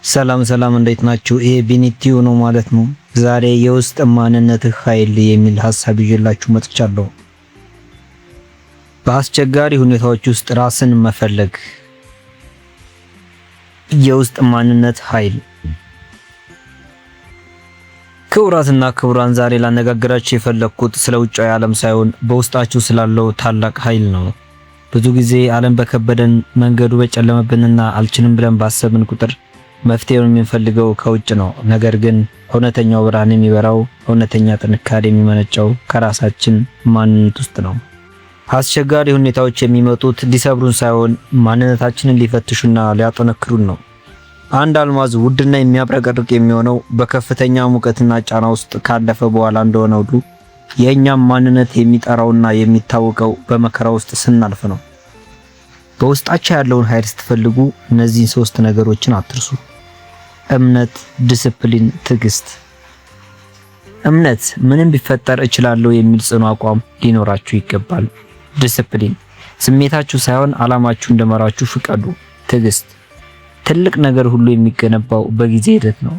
ሰላም ሰላም፣ እንዴት ናችሁ? ይሄ ቢኒቲዩ ነው ማለት ነው። ዛሬ የውስጥ ማንነትህ ኃይል የሚል ሀሳብ ይዤላችሁ መጥቻለሁ። በአስቸጋሪ ሁኔታዎች ውስጥ ራስን መፈለግ፣ የውስጥ ማንነት ኃይል። ክቡራትና ክቡራን፣ ዛሬ ላነጋግራችሁ የፈለግኩት ስለ ውጫዊ ዓለም ሳይሆን በውስጣችሁ ስላለው ታላቅ ኃይል ነው። ብዙ ጊዜ ዓለም በከበደን፣ መንገዱ በጨለመብንና አልችልም ብለን ባሰብን ቁጥር መፍትሄውን የምንፈልገው ከውጭ ነው። ነገር ግን እውነተኛው ብርሃን የሚበራው፣ እውነተኛ ጥንካሬ የሚመነጨው ከራሳችን ማንነት ውስጥ ነው። አስቸጋሪ ሁኔታዎች የሚመጡት ሊሰብሩን ሳይሆን ማንነታችንን ሊፈትሹና ሊያጠነክሩን ነው። አንድ አልማዝ ውድና የሚያብረቀርቅ የሚሆነው በከፍተኛ ሙቀትና ጫና ውስጥ ካለፈ በኋላ እንደሆነ ሁሉ፣ የእኛም ማንነት የሚጠራውና የሚታወቀው በመከራ ውስጥ ስናልፍ ነው። በውስጣችሁ ያለውን ኃይል ስትፈልጉ እነዚህን ሶስት ነገሮችን አትርሱ። እምነት፣ ዲስፕሊን፣ ትዕግስት። እምነት፣ ምንም ቢፈጠር እችላለሁ የሚል ጽኑ አቋም ሊኖራችሁ ይገባል። ዲስፕሊን፣ ስሜታችሁ ሳይሆን ዓላማችሁ እንዲመራችሁ ፍቀዱ። ትዕግስት፣ ትልቅ ነገር ሁሉ የሚገነባው በጊዜ ሂደት ነው።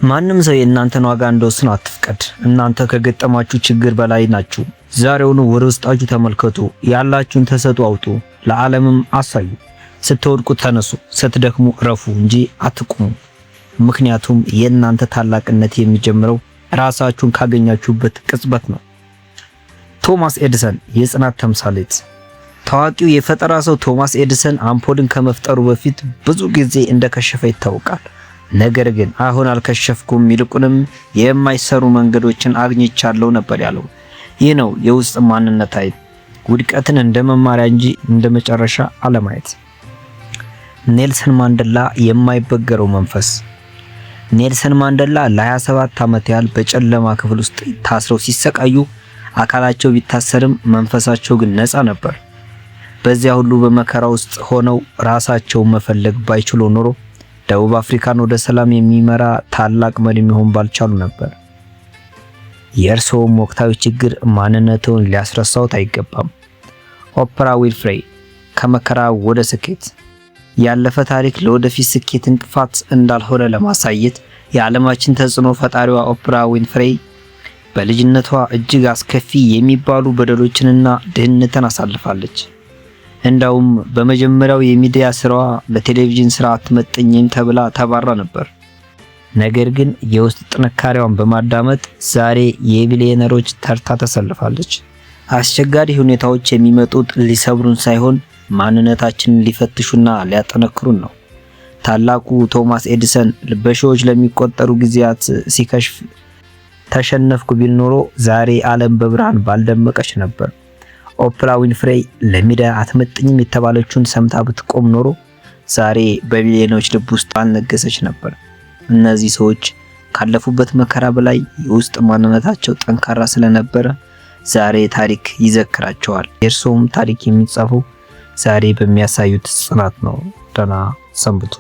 ማንም ሰው የእናንተን ዋጋ እንዲወስን አትፍቀድ። እናንተ ከገጠማችሁ ችግር በላይ ናችሁ። ዛሬውኑ ወደ ውስጣችሁ ተመልከቱ። ያላችሁን ተሰጥኦ አውጡ፣ ለዓለምም አሳዩ። ስትወድቁ ተነሱ፣ ስትደክሙ እረፉ እንጂ አትቁሙ። ምክንያቱም የእናንተ ታላቅነት የሚጀምረው ራሳችሁን ካገኛችሁበት ቅጽበት ነው። ቶማስ ኤዲሰን፣ የጽናት ተምሳሌት። ታዋቂው የፈጠራ ሰው ቶማስ ኤዲሰን አምፖልን ከመፍጠሩ በፊት ብዙ ጊዜ እንደከሸፈ ይታወቃል። ነገር ግን "አሁን አልከሸፍኩም፣ ይልቁንም የማይሰሩ መንገዶችን አግኝቻለሁ" ነበር ያለው። ይህ ነው የውስጥ ማንነት ኃይል፣ ውድቀትን እንደ መማሪያ እንጂ እንደ መጨረሻ አለማየት። ኔልሰን ማንዴላ፣ የማይበገረው መንፈስ። ኔልሰን ማንዴላ ለ27 ዓመት ያህል በጨለማ ክፍል ውስጥ ታስረው ሲሰቃዩ አካላቸው ቢታሰርም መንፈሳቸው ግን ነፃ ነበር። በዚያ ሁሉ በመከራ ውስጥ ሆነው ራሳቸውን መፈለግ ባይችሉ ኖሮ ደቡብ አፍሪካን ወደ ሰላም የሚመራ ታላቅ መሪ መሆን ባልቻሉ ነበር። የእርስዎም ወቅታዊ ችግር ማንነትዎን ሊያስረሳዎት አይገባም። ኦፕራ ዊንፍሬ፣ ከመከራ ወደ ስኬት። ያለፈ ታሪክ ለወደፊት ስኬት እንቅፋት እንዳልሆነ ለማሳየት የዓለማችን ተጽዕኖ ፈጣሪዋ ኦፕራ ዊንፍሬ በልጅነቷ እጅግ አስከፊ የሚባሉ በደሎችንና ድህነትን አሳልፋለች። እንዳውም በመጀመሪያው የሚዲያ ስራዋ ለቴሌቪዥን ስራ አትመጥኝም ተብላ ተባራ ነበር። ነገር ግን የውስጥ ጥንካሬዋን በማዳመጥ ዛሬ የቢሊዮነሮች ተርታ ተሰልፋለች። አስቸጋሪ ሁኔታዎች የሚመጡት ሊሰብሩን ሳይሆን ማንነታችንን ሊፈትሹና ሊያጠነክሩን ነው። ታላቁ ቶማስ ኤዲሰን በሺዎች ለሚቆጠሩ ጊዜያት ሲከሽፍ ተሸነፍኩ ቢል ኖሮ ዛሬ ዓለም በብርሃን ባልደመቀች ነበር። ኦፕራ ዊንፍሬይ ለሚዲያ አትመጥኝም የተባለችውን ሰምታ ብትቆም ኖሮ ዛሬ በሚሊዮኖች ልብ ውስጥ ባልነገሰች ነበር። እነዚህ ሰዎች ካለፉበት መከራ በላይ የውስጥ ማንነታቸው ጠንካራ ስለነበረ ዛሬ ታሪክ ይዘክራቸዋል። የእርስዎም ታሪክ የሚጻፈው ዛሬ በሚያሳዩት ጽናት ነው። ደህና ሰንብቱ።